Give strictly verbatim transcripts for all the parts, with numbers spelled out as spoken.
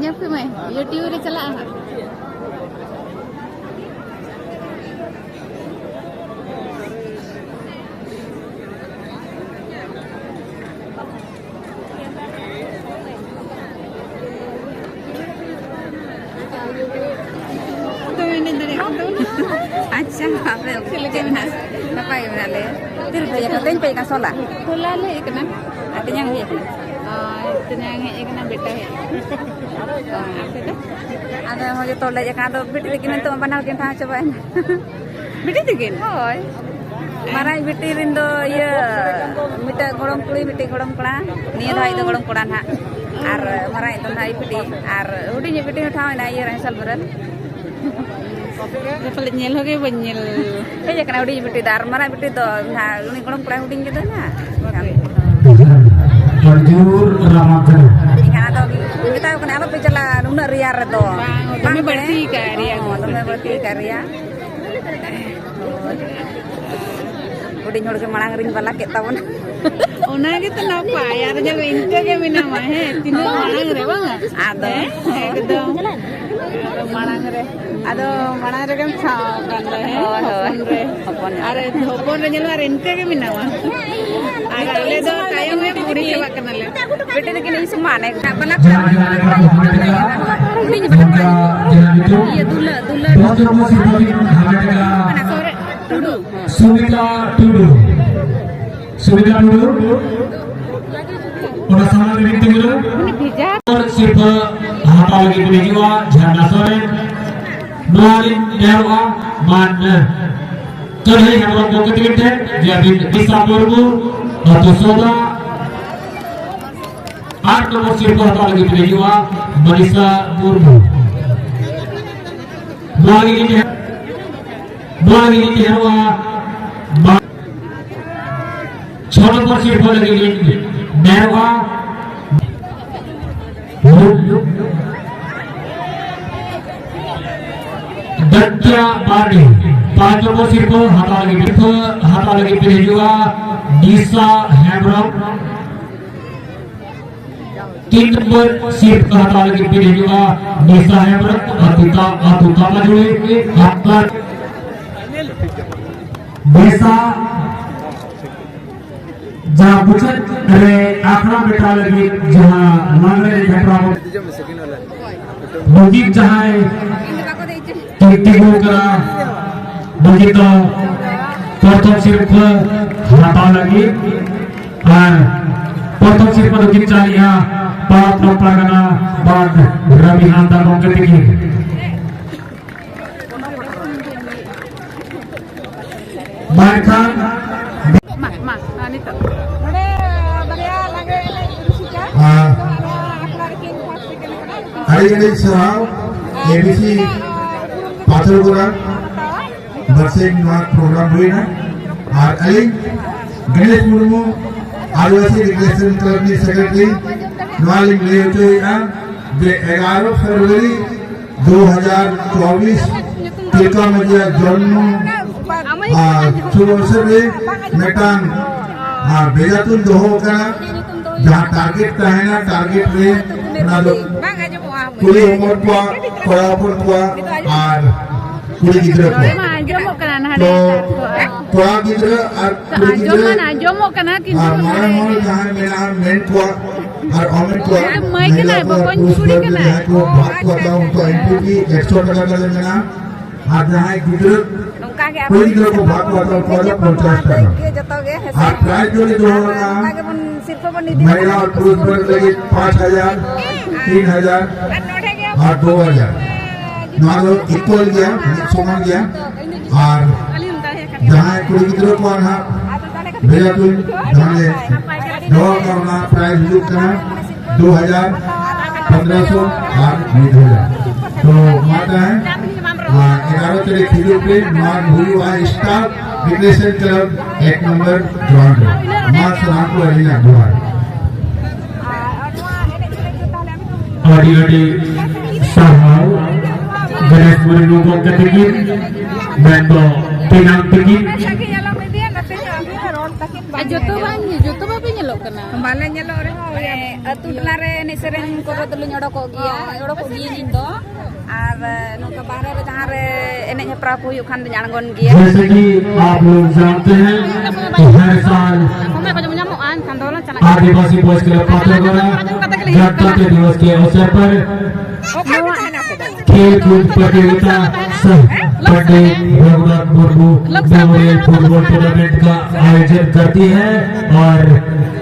ᱧᱮᱞ ᱯᱮ ᱢᱟᱹᱭ, YouTube ᱨᱮ ᱪᱟᱞᱟᱜᱼᱟ ᱦᱟᱸᱜ᱾ ᱛᱚ ᱮᱱᱮᱡ ᱫᱟᱲᱮᱭᱟᱜ ᱠᱟᱱ ᱛᱟᱵᱚᱱᱟ᱾ ᱟᱪᱪᱷᱟ, ᱟᱯᱮ ᱪᱮᱫ ᱞᱮᱠᱟ ᱢᱮᱱᱟᱜ? ᱱᱟᱯᱟᱭ ᱜᱮ ᱢᱮᱱᱟᱜ ᱞᱮᱭᱟ᱾ ᱛᱤᱨᱮ ᱯᱮ ᱦᱮᱡ ᱟᱠᱟᱱᱟ? ᱛᱮᱦᱮᱧ ᱯᱮ ᱦᱮᱡ ᱟᱠᱟᱱᱟ ᱥᱚᱞᱟ? ᱦᱚᱞᱟ ᱞᱮ ᱦᱮᱡ ᱟᱠᱟᱱᱟ᱾ ᱟᱨ ᱛᱮᱧᱟᱝ ᱦᱮᱡ ᱟᱠᱟᱱᱟ? ᱦᱳᱭ, ᱛᱮᱧᱟᱝ ᱦᱮᱡ ᱟᱠᱟᱱᱟ, ᱵᱮᱴᱟ ᱦᱮᱡ ᱟᱠᱟᱱᱟ᱾ ᱟᱯᱮ ᱫᱚ? ᱟᱫᱚ ᱦᱚᱸ ᱡᱚᱛᱚ ᱞᱮ ᱦᱮᱡ ᱟᱠᱟᱱᱟ᱾ ᱟᱫᱚ ᱵᱤᱴᱤ ᱛᱟᱹᱠᱤᱱ ᱱᱤᱛᱚᱜ ᱢᱟ ᱵᱟᱱᱟᱨ ᱠᱤᱱ ᱴᱷᱟᱶ ᱪᱟᱵᱟᱭᱮᱱᱟ᱾ ᱵᱤᱴᱤ ᱛᱟᱹᱠᱤᱱ? ᱦᱳᱭ᱾ ᱢᱟᱨᱟᱝ ᱵᱤᱴᱤ ᱨᱮᱱ ᱫᱚ ᱤᱭᱟᱹ, ᱢᱤᱫᱴᱟᱝ ᱜᱚᱲᱚᱢ ᱠᱩᱲᱤ, ᱢᱤᱫᱴᱤᱡ ᱜᱚᱲᱚᱢ ᱠᱚᱲᱟ᱾ ᱱᱤᱭᱟᱹ ᱫᱷᱟᱣ ᱤᱧ ᱫᱚ ᱜᱚᱲᱚᱢ ᱠᱚᱲᱟ ᱱᱟᱦᱟᱜ᱾ ᱟᱨ ᱢᱟᱨᱟᱝ ᱤᱡ ᱫᱚ ᱱᱟᱦᱟᱜ ᱤᱧ ᱵᱤᱴᱤ᱾ ᱟᱨ ᱦᱩᱰᱤᱧᱤᱡ ᱵᱤᱴᱤ ᱦᱚᱸ ᱴᱷᱟᱶ ᱮᱱᱟ ᱤᱭᱟᱹ ᱨᱮ, ᱦᱮᱸᱥᱮᱞ ᱵᱩᱨᱩ ᱨᱮ᱾ ᱟᱫᱚ ᱯᱟᱞᱮ ᱧᱮᱞ ᱦᱚᱸᱜᱮ ᱵᱟᱹᱧ ᱧᱮᱞ᱾ ᱦᱮᱡ ᱟᱠᱟᱱᱟ ᱦᱩᱰᱤᱧ ᱵᱤᱴᱤ ᱫᱚ, ᱟᱨ ᱢᱟᱨᱟᱝ ᱵᱤᱴᱤ ᱫᱚ ᱱᱟᱦᱟᱜ ᱩᱱᱤ ᱜᱚᱲᱚᱢ ᱠᱚᱲᱟᱭ ᱦᱩᱰᱤᱧ ᱜᱮᱫᱚ ᱱᱟᱦᱟᱜ᱾ ᱟᱹᱰᱤ ᱡᱳᱨ ᱨᱟᱢᱟ ᱠᱟᱱᱟ᱾ ᱮᱱᱠᱷᱟᱱ ᱟᱫᱚ ᱢᱮᱛᱟ ᱠᱚ ᱠᱟᱱᱟ, "ᱟᱞᱚᱯᱮ ᱪᱟᱞᱟᱜᱼᱟ ᱩᱱᱟᱹᱜ ᱨᱮᱭᱟᱲ ᱨᱮᱫᱚ᱾ ᱵᱟᱝ, ᱫᱚᱢᱮ ᱵᱟᱝ ᱯᱮ?" ᱵᱟᱹᱲᱛᱤ ᱠᱟᱜᱼᱟ ᱨᱮᱭᱟᱲ ᱦᱚᱸ, ᱫᱚ᱾ ᱫᱚᱢᱮ ᱵᱟᱹᱲᱛᱤ ᱠᱟᱜᱼᱟ ᱨᱮᱭᱟᱲ᱾ ᱦᱩᱰᱤᱧ ᱦᱚᱲ ᱜᱮ ᱢᱟᱲᱟᱝ ᱨᱤᱧ ᱵᱟᱞᱟ ᱠᱮᱫ ᱛᱟᱵᱚᱱᱟ᱾ ᱚᱱᱟ ᱜᱮᱛᱚ ᱱᱟᱯᱟᱭ, ᱟᱨ ᱧᱮᱞ ᱢᱮ, ᱤᱱᱠᱟᱹ ᱜᱮ ᱢᱮᱱᱟᱢᱟ, ᱦᱮᱸ, ᱛᱤᱱᱟᱹᱜ ᱢᱟᱲᱟᱝ ᱨᱮ, ᱵᱟᱝᱟ? ᱟᱫᱚ᱾ ᱦᱮᱸ, ᱮᱠᱫᱚᱢ᱾ ᱟᱫᱚ ᱢᱟᱲᱟᱝ ᱨᱮ, ᱟᱫᱚ ᱢᱟᱲᱟᱝ ᱨᱮᱜᱮᱢ ᱴᱷᱟᱶ ᱟᱠᱟᱱ ᱫᱚ, ᱦᱮᱸ, ᱦᱳᱭ, ᱦᱳᱭ᱾ ᱦᱚᱯᱚᱱ ᱨᱮ᱾ ᱦᱚᱯᱚᱱ ᱧᱚᱜ᱾ ᱟᱨ ᱦᱚᱯᱚᱱ ᱨᱮ ᱧᱮᱞ ᱢᱮ, ᱟᱨ ᱤᱱᱠᱟᱹ ᱜᱮ ᱢᱮᱱᱟᱢᱟ᱾ ᱟᱨ ᱟᱞᱮ ᱫᱚ ᱛᱟᱭᱚᱢ ᱨᱮ ᱵᱩᱲᱦᱤ ᱪᱟᱵᱟᱜ ᱠᱟᱱᱟᱞᱮ᱾ ᱵᱤᱴᱤ ᱛᱟᱹᱠᱤᱱ ᱤᱧ ᱥᱚᱢᱟᱱ, ᱮᱠᱫᱚᱢ ᱵᱟᱞᱟ ᱠᱚᱲᱟ᱾ ᱦᱩᱰᱤᱧ ᱵᱟᱞᱟ ᱠᱚᱲᱟ᱾ ᱤᱭᱟᱹ, ᱫᱩᱞᱟᱹ, ᱫᱩᱞᱟᱹ᱾ ᱥᱚᱨᱮ ᱴᱩᱰᱩ᱾ ᱥᱩᱢᱤᱛᱟ ᱴᱩᱰᱩ᱾ ᱥᱩᱢᱤᱛᱟ ᱴᱩᱰᱩ᱾ ᱚᱱᱟ ᱥᱟᱢᱟᱝ ᱨᱮ ᱢᱤᱫ ᱛᱤᱸᱜᱩ᱾ ᱩᱱᱤ ᱵᱷᱮᱡᱟ᱾ ᱥᱤᱨᱯᱟᱹ ᱦᱟᱛᱟᱣ ᱞᱟᱹᱜᱤᱫ ᱵᱤᱱ ᱦᱤᱡᱩᱜᱼᱟ, ᱡᱷᱟᱨᱱᱟ ᱥᱚᱨᱮᱱ᱾ ᱱᱚᱣᱟ ᱞᱤᱧ ᱱᱮᱦᱚᱨᱚᱜᱼᱟ, ᱢᱟᱱ ᱠᱟᱹᱱᱦᱟᱹᱭ ᱦᱮᱢᱵᱨᱚᱢ ᱜᱚᱢᱠᱮ ᱛᱟᱹᱠᱤᱱ ᱴᱷᱮᱱ, ᱡᱮ ᱟᱹᱵᱤᱱ ᱵᱤᱥᱟ ᱢᱩᱨᱢᱩ, ᱟᱹᱛᱩ ᱥᱚᱫᱟ, ᱟᱴ ᱱᱚᱢᱵᱚᱨ ᱥᱤᱨᱯᱟᱹ ᱦᱟᱛᱟᱣ ᱞᱟᱹᱜᱤᱫ ᱵᱤᱱ ᱦᱤᱡᱩᱜᱼᱟ, ᱢᱟᱱᱤᱥᱟ ᱢᱩᱨᱢᱩ᱾ ᱱᱚᱣᱟ ᱞᱟᱹᱜᱤᱫ ᱞᱤᱧ ᱱᱚᱣᱟ ᱞᱟᱹᱜᱤᱫ ᱞᱤᱧ ᱱᱮᱦᱚᱨᱚᱜᱼᱟ, ᱢᱟ-, ᱪᱷᱚ ᱱᱚᱢᱵᱚᱨ ᱥᱤᱨᱯᱟᱹ ᱞᱟᱹᱜᱤᱫ ᱞᱤᱧ ᱱᱮᱦᱚᱨᱚᱜᱼᱟ, ᱫᱟᱹᱱᱴᱤᱭᱟ ᱢᱟᱨᱰᱤ᱾ ᱯᱟᱸᱪ ᱱᱚᱢᱵᱚᱨ ᱥᱤᱨᱯᱟᱹ ᱦᱟᱛᱟᱣ ᱞᱟᱹᱜᱤᱫ, ᱥᱤᱨᱯᱟᱹ ᱦᱟᱛᱟᱣ ᱞᱟᱹᱜᱤᱫ ᱯᱮ ᱦᱤᱡᱩᱜᱼᱟ, ᱫᱤᱥᱟ ᱦᱮᱢᱵᱨᱚᱢ᱾ ᱛᱤᱱ ᱱᱚᱢᱵᱚᱨ ᱥᱤᱴ ᱠᱚ ᱦᱟᱛᱟᱣ ᱞᱟᱹᱜᱤᱫ ᱯᱮ ᱦᱤᱡᱩᱜᱼᱟ, ᱱᱤᱥᱟ ᱦᱮᱢᱵᱨᱚᱢ, ᱟᱹᱛᱩ ᱛᱟ-, ᱟᱹᱛᱩ ᱛᱟᱢᱟᱡᱩᱲᱤ, ᱦᱟᱯᱞᱟ ᱵᱮᱥᱟ ᱡᱟᱦᱟᱸ ᱢᱩᱪᱟᱹᱫ ᱨᱮ ᱟᱠᱷᱲᱟ ᱢᱮᱴᱟᱣ ᱞᱟᱹᱜᱤᱫ ᱡᱟᱦᱟᱸ ᱞᱟᱜᱽᱲᱮ ᱮᱱᱮᱡ ᱦᱮᱯᱨᱟᱣ ᱵᱩᱜᱤ ᱡᱟᱦᱟᱸᱭ ᱛᱤᱸᱜᱩ ᱠᱟᱱᱟ, ᱵᱩᱜᱤ ᱫᱚ ᱯᱨᱚᱛᱷᱚᱢ ᱥᱤᱨᱯᱷᱟᱹ ᱦᱟᱛᱟᱣ ᱞᱟᱹᱜᱤᱫ ᱟᱨ ᱯᱨᱚᱛᱷᱚᱢ ᱥᱤᱨᱯᱷᱟᱹ ᱫᱚ ᱠᱤᱱ ᱪᱟᱞᱮᱜᱼᱟ ᱯᱟᱲᱟ ᱯᱟᱨᱜᱟᱱᱟ ᱵᱟᱸᱫᱷ ᱨᱚᱵᱤ ᱦᱟᱸᱥᱫᱟ ᱜᱚᱢᱠᱮ ᱛᱤᱠᱤᱱ᱾ ᱢᱮᱱᱠᱷᱟᱱ ᱢᱟ, ᱢᱟ, ᱱᱤᱛᱚᱜ᱾ ᱱᱚᱰᱮ ᱵᱟᱨᱭᱟ ᱞᱟᱜᱽᱲᱮ ᱮᱱᱮᱡ ᱨᱩᱥᱤᱠᱟ᱾ ᱦᱮᱸ᱾ ᱱᱚᱣᱟ ᱟᱠᱷᱲᱟ ᱨᱮᱠᱤᱱ first second ᱠᱟᱱᱟ᱾ ᱟᱹᱰᱤ ᱟᱹᱰᱤ ᱥᱟᱨᱦᱟᱣ᱾ ᱮ ᱵᱤ ᱥᱤ ᱯᱟᱛᱷᱚᱨᱜᱚᱲᱟ ᱵᱟᱨᱥᱤᱧ ᱱᱚᱣᱟ ᱯᱨᱳᱜᱨᱟᱢ ᱦᱩᱭᱱᱟ᱾ ᱟᱨ ᱟᱹᱞᱤᱧ ᱜᱚᱱᱮᱥ ᱢᱩᱨᱢᱩ, ᱟᱹᱫᱤᱵᱟᱹᱥᱤ ᱨᱤᱠᱨᱤᱭᱮᱥᱚᱱ ᱠᱞᱟᱵᱽ ᱨᱤᱱᱤᱡ ᱥᱮᱠᱨᱮᱴᱟᱨᱤ, ᱱᱚᱣᱟ ᱞᱤᱧ ᱞᱟᱹᱭ ᱦᱚᱪᱚᱭᱮᱫᱼᱟ ᱡᱮ ᱮᱜᱟᱨᱚ ᱯᱷᱮᱵᱽᱨᱩᱣᱟᱨᱤ ᱫᱩ ᱦᱟᱡᱟᱨ ᱪᱚᱵᱵᱤᱥ ᱛᱤᱞᱠᱟ ᱢᱟᱹᱡᱷᱤᱭᱟᱜ ᱡᱚᱱᱢᱚ ᱟᱨ ᱥᱩᱵ ᱚᱵᱥᱚᱨ ᱨᱮ ᱢᱤᱫᱴᱟᱝ, ᱟᱨ, ᱵᱮᱡᱟ ᱛᱩᱧ ᱫᱚᱦᱚ ᱟᱠᱟᱱᱟ᱾ ᱡᱟᱦᱟᱸ ᱴᱟᱨᱜᱮᱴ ᱛᱟᱦᱮᱱᱟ, ᱴᱟᱨᱜᱮᱴ ᱨᱮ ᱚᱱᱟ ᱫᱚ ᱠᱩᱲᱤ ᱦᱚᱯᱚᱱ ᱠᱚᱣᱟᱜ, ᱠᱚᱲᱟ ᱦᱚᱯᱚᱱ ᱠᱚᱣᱟᱜ ᱟᱨ ᱠᱩᱲᱤ ᱜᱤᱫᱽᱨᱟᱹ ᱠᱚᱣᱟᱜ᱾ ᱢᱟ ᱟᱸᱡᱚᱢᱚᱜ ᱠᱟᱱᱟ ᱱᱟᱦᱟᱜ᱾ ᱛᱚ ᱠᱚᱲᱟ ᱜᱤᱫᱽᱨᱟᱹ ᱟᱨ ᱠᱩᱲᱤ ᱟᱸᱡᱚᱢ ᱜᱤᱫᱽᱨᱟᱹ ᱢᱟ ᱟᱸᱡᱚᱢᱚᱜ ᱠᱟᱱᱟ, ᱠᱤᱱᱛᱩ ᱟᱨ ᱢᱟᱨᱟᱝ ᱦᱚᱲ ᱡᱟᱦᱟᱸᱭ ᱢᱮᱱᱟᱜᱼᱟ, ᱢᱮᱱ ᱠᱚᱣᱟᱜ ᱟᱨ ᱚᱢᱮᱱ ᱠᱚᱣᱟᱜ ᱟᱫᱚ ᱢᱟᱹᱭ ᱠᱟᱱᱟᱭ, ᱢᱮᱱᱟᱜ ᱠᱚᱣᱟ ᱵᱚᱠᱚᱧ ᱠᱩᱲᱤ ᱠᱩᱲᱤ ᱜᱤᱫᱽᱨᱟᱹ ᱠᱟᱱᱟᱭ᱾ ᱡᱟᱦᱟᱸᱭ ᱠᱚ ᱵᱷᱟᱜᱽ ᱠᱚ ᱦᱟᱛᱟᱣᱟ, ᱩᱱᱠᱩᱣᱟᱜ ᱮᱱᱴᱨᱤ ᱯᱷᱤ ᱮᱠᱥᱚ ᱴᱟᱠᱟ ᱠᱟᱛᱮ ᱢᱮᱱᱟᱜᱼᱟ᱾ ᱟᱨ ᱡᱟᱦᱟᱸᱭ ᱜᱤᱫᱽᱨᱟᱹ ᱱᱚᱝᱠᱟ ᱜᱮ ᱟᱯᱮ ᱠᱩᱲᱤ ᱜᱤᱫᱽᱨᱟᱹ ᱠᱚ ᱵᱷᱟᱜᱽ ᱠᱚ ᱦᱟᱛᱟᱣ, ᱩᱱᱠᱩᱣᱟᱜ ᱫᱚ ᱡᱚᱛᱚ ᱯᱚᱧᱪᱟᱥ ᱴᱟᱠᱟ᱾ ᱜᱮ ᱡᱚᱛᱚ ᱜᱮ, ᱦᱮᱸ ᱥᱮ? ᱟᱨ ᱯᱨᱟᱭᱤᱡᱽ ᱫᱚᱞᱮ ᱫᱚᱦᱚ ᱟᱠᱟᱫᱼᱟ ᱱᱚᱝᱠᱟ ᱜᱮᱵᱚᱱ ᱥᱤᱨᱯᱷᱟᱹ ᱵᱚᱱ ᱤᱫᱤ ᱢᱚᱦᱤᱞᱟ ᱟᱨ ᱯᱩᱨᱩᱥ ᱵᱚᱨᱜᱽ ᱞᱟᱹᱜᱤᱫ ᱯᱟᱸᱪ ᱦᱟᱡᱟᱨ, ᱛᱤᱱ ᱦᱟᱡᱟᱨ ᱟᱨ ᱫᱩ ᱦᱟᱡᱟᱨ᱾ ᱱᱚᱣᱟ ᱫᱚ ᱤᱠᱩᱣᱟᱞ ᱜᱮᱭᱟ, ᱢᱤᱫ ᱥᱚᱢᱟᱱ ᱜᱮᱭᱟ᱾ ᱟᱨ ᱡᱟᱦᱟᱸᱭ ᱠᱩᱲᱤ ᱜᱤᱫᱽᱨᱟᱹ ᱠᱚᱣᱟᱜ ᱱᱟᱦᱟᱜ ᱵᱷᱮᱡᱟ ᱛᱩᱧ ᱡᱟᱦᱟᱸ ᱞᱮ ᱫᱚᱦᱚ ᱟᱠᱟᱫ, ᱚᱱᱟ ᱯᱨᱟᱭᱤᱡᱽ ᱦᱩᱭᱩᱜ ᱠᱟᱱᱟ ᱫᱩ ᱦᱟᱡᱟᱨ, ᱯᱚᱱᱫᱽᱨᱚᱥᱚ ᱟᱨ ᱢᱤᱫ ᱦᱟᱡᱟᱨ᱾ ᱛᱚ ᱢᱟ ᱛᱟᱦᱮᱸ, ᱟᱨ ᱮᱜᱟᱨᱚ ᱛᱟᱹᱨᱤᱠᱷ ᱦᱤᱡᱩᱜ ᱯᱮ, ᱱᱚᱣᱟ ᱦᱩᱭᱩᱜᱼᱟ ᱥᱴᱟᱨ ᱨᱤᱠᱨᱤᱭᱮᱥᱚᱱ ᱠᱞᱟᱵᱽ ᱮᱠ ᱱᱚᱢᱵᱚᱨ ᱜᱨᱟᱣᱩᱱᱰ ᱨᱮ᱾ ᱢᱟ ᱥᱟᱱᱟᱢ ᱠᱚ ᱟᱹᱞᱤᱧᱟᱜ ᱡᱚᱦᱟᱨ᱾ ᱟᱹᱰᱤ ᱟᱹᱰᱤ ᱥᱟᱨᱦᱟᱣ ᱜᱚᱱᱮᱥ ᱢᱩᱨᱢᱩ ᱜᱚᱢᱠᱮ ᱛᱟᱹᱠᱤᱱ, ᱢᱮᱱᱫᱚ ᱛᱮᱧᱟᱝ ᱛᱟᱹᱠᱤᱱ᱾ ᱟᱨ ᱡᱚᱛᱚ ᱵᱟᱝ, ᱡᱚᱛᱚ ᱵᱟᱯᱮ ᱧᱮᱞᱚᱜ ᱠᱟᱱᱟ᱾ ᱵᱟᱞᱮ ᱧᱮᱞᱚᱜ ᱨᱮᱦᱚᱸ, ᱳᱭ ᱢᱟᱱᱮ, ᱟᱹᱛᱩ ᱴᱚᱞᱟ ᱨᱮ ᱮᱱᱮᱡ ᱥᱮᱨᱮᱧ ᱠᱚᱨᱮ ᱫᱚᱞᱤᱧ ᱚᱰᱚᱠᱚᱜ ᱜᱮᱭᱟ, ᱚᱰᱚᱠᱚᱜ ᱜᱤᱭᱟᱹᱧ ᱤᱧ ᱫᱚ᱾ ᱟᱨ ᱱᱚᱝᱠᱟ ᱵᱟᱦᱨᱮ ᱨᱮ ᱡᱟᱦᱟᱸ ᱨᱮ ᱮᱱᱮᱡ ᱦᱮᱯᱨᱟᱣ ᱠᱚ ᱦᱩᱭᱩᱜ ᱠᱷᱟᱱ ᱫᱚᱧ ᱟᱬᱜᱚᱱ ᱜᱮᱭᱟ᱾ जैसे कि आप लोग जानते हैं कि हर साल आदिवासी बॉयज क्लब पात्रगोड़ा गणतंत्र दिवस के अवसर पर खेल कूद प्रतियोगिता सह Pandit Raghunath Murmu memorial football tournament का आयोजन करती है और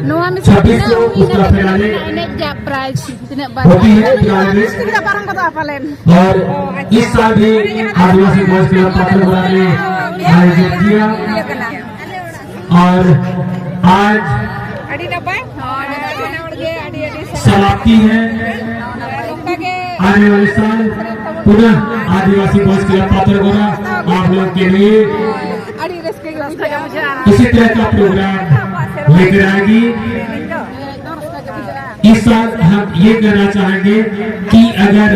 ᱱᱚᱣᱟ ᱢᱤᱥ ᱪᱷᱟᱵᱵᱤᱥ ᱠᱚ ᱩᱥᱠᱟ ᱯᱷᱤᱱᱟᱞᱮ ᱮᱱᱮᱡ ᱨᱮᱭᱟᱜ ᱯᱨᱟᱭᱤᱡᱽ ᱛᱤᱱᱟᱹᱜ ᱵᱟᱨ? ᱦᱳᱛᱤ ᱦᱮ ᱯᱷᱤᱱᱟᱞᱮ ᱢᱤᱥ ᱠᱤᱫᱟ ᱯᱟᱨᱚᱢ ᱠᱟᱫᱟ ᱯᱟᱞᱮᱱ᱾ और इस साल भी आदिवासी बॉयज क्लब पात्रगोड़ा ने आयोजित किया और आज समाप्ति है। आने वाले साल पुनः आदिवासी बॉयज क्लब पात्रगोड़ा आप लोग के लिए इसी तरह का प्रोग्राम लेकर आएगी। इस साल हम ये कहना चाहेंगे कि अगर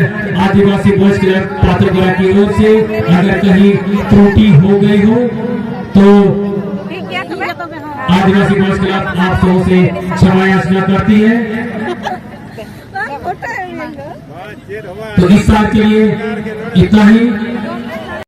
आदिवासी बॉयज क्लब पात्रगोड़ा की ओर से अगर कहीं त्रुटि हो गई हो तो आदिवासी बॉयज क्लब आप सबों से क्षमा याचना करती है। तो इस साल के लिए इतना ही।